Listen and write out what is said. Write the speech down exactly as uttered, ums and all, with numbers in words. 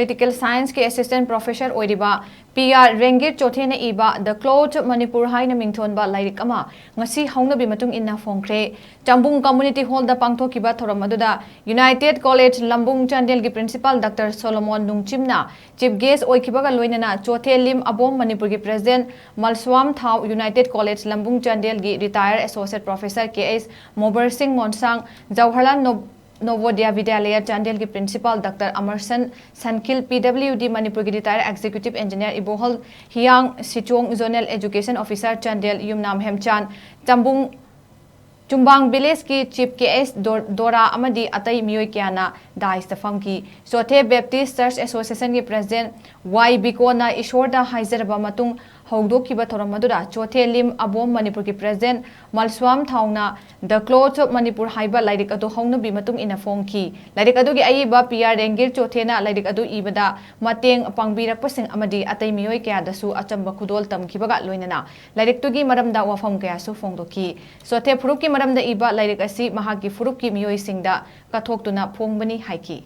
Political Science ꯀꯤ Assistant Professor ꯑꯣꯏꯔꯤꯕ P R ꯔꯦꯡꯒꯤꯔ ꯆꯣꯊꯦꯅ ꯏꯕ The Cloth of Manipur ꯍꯥꯏꯅ ꯃꯤꯡꯊꯣꯟꯕ ꯂꯥꯏꯔꯤꯛ ꯑꯃ ꯉꯁꯤ ꯍꯧꯅꯕꯤ ꯃꯇꯨꯡ ꯏꯟꯅ ꯐꯣꯡꯈ꯭ꯔꯦ꯫ ꯆꯝꯕꯨꯡ Community Hall ꯗ ꯄꯥꯡꯊꯣꯛꯈꯤꯕ ꯊꯧꯔꯝ ꯑꯗꯨꯗ United College ꯂꯝꯕꯨꯡ ꯆꯥꯟꯗꯦꯜꯒꯤ Principal Doctor ꯁꯣꯂꯣꯃꯣꯟ ꯅꯨꯡꯆꯤꯝꯅ Chief Guest ꯑꯣꯏꯈꯤꯕꯒ ꯂꯣꯏꯅꯅ ꯆꯣꯊꯦ ꯂꯤꯝ ꯑꯕꯣꯝ ꯃꯅꯤꯄꯨꯔꯒꯤ President ꯃꯜꯁ꯭ꯋꯥꯝ ꯊꯥꯎ, United College ꯂꯝꯕꯨꯡ ꯆꯥꯟꯗꯦꯜꯒꯤ Retired Associate Professor ꯀꯦ ꯑꯦꯁ ꯃꯣꯕꯔ ꯁꯤꯡ ꯃꯣꯟꯁꯥꯡ, ꯖꯋꯥꯍꯔꯂꯥꯜ ꯅꯣ-, ꯅꯣꯕꯣꯗꯤꯌꯥ ꯕꯤꯗ꯭ꯌꯥꯂꯌ ꯆꯥꯟꯗꯦꯜꯒꯤ Principal Doctor ꯑꯃꯔꯁꯟ ꯁꯟꯈꯤꯜ, ꯄꯤ ꯗꯕ꯭ꯂꯤꯎ ꯗꯤ ꯃꯅꯤꯄꯨꯔꯒꯤ Retired Executive Engineer ꯏꯕꯣꯍꯜ ꯍꯤꯌꯥꯡ, ꯁꯤꯆꯣꯡ Zonal Education Officer ꯆꯥꯟꯗꯦꯜ ꯌꯨꯝꯅꯥꯝ ꯍꯦꯝꯆꯥꯟ, ꯆꯝꯕꯨꯡ ꯆꯨꯝꯕꯥꯡ Village ꯀꯤ Chief ꯀꯦ ꯑꯦꯁ ꯗꯣ-, ꯗꯣꯔꯥ ꯑꯃꯗꯤ ꯑꯇꯩ ꯃꯤꯑꯣꯏ ꯀꯌꯥꯅ dais ꯇ ꯐꯝꯈꯤ꯫ ꯆꯣꯊꯦ Baptist Church Association ꯒꯤ President ꯋꯥꯏ ꯕꯤꯀꯣꯅ ꯏꯁꯣꯔꯗ ꯍꯥꯏꯖꯔꯕ ꯃꯇꯨꯡ ꯍꯧꯗꯣꯛꯈꯤꯕ ꯊꯧꯔꯝ ꯑꯗꯨꯗ ꯆꯣꯊꯦ ꯂꯤꯝ ꯑꯕꯣꯝ ꯃꯅꯤꯄꯨꯔꯒꯤ President ꯃꯜꯁ꯭ꯋꯥꯝ ꯊꯥꯎꯅ The Cloth of Manipur ꯍꯥꯏꯕ ꯂꯥꯏꯔꯤꯛ ꯑꯗꯨ ꯍꯧꯅꯕꯤ ꯃꯇꯨꯡ ꯏꯟꯅ ꯐꯣꯡꯈꯤ꯫ ꯂꯥꯏꯔꯤꯛ ꯑꯗꯨꯒꯤ ꯑꯏꯕ ꯄꯤ ꯑꯥꯔ ꯔꯦꯡꯒꯤꯔ ꯆꯣꯊꯦꯅ ꯂꯥꯏꯔꯤꯛ ꯑꯗꯨ ꯏꯕꯗ ꯃꯇꯦꯡ ꯄꯥꯡꯕꯤꯔꯛꯄꯁꯤꯡ ꯑꯃꯗꯤ ꯑꯇꯩ ꯃꯤꯑꯣꯏ ꯀꯌꯥꯗꯁꯨ ꯑꯆꯝꯕ ꯈꯨꯗꯣꯜ ꯇꯝꯈꯤꯕꯒ ꯂꯣꯏꯅꯅ ꯂꯥꯏꯔꯤꯛꯇꯨꯒꯤ ꯃꯔꯝꯗ ꯋꯥꯐꯝ ꯀꯌꯥꯁꯨ ꯐꯣꯡꯗꯣꯛꯈꯤ꯫ ꯆꯣꯊꯦ ꯐꯨꯔꯨꯞꯀꯤ ꯃꯔꯝꯗ ꯏꯕ ꯂꯥꯏꯔꯤꯛ ꯑꯁꯤ ꯃꯍꯥꯛꯀꯤ ꯐꯨꯔꯨꯞꯀꯤ ꯃꯤꯑꯣꯏꯁꯤꯡꯗ ꯀꯠꯊꯣꯛꯇꯨꯅ ꯐꯣꯡꯕꯅꯤ ꯍꯥꯏꯈꯤ꯫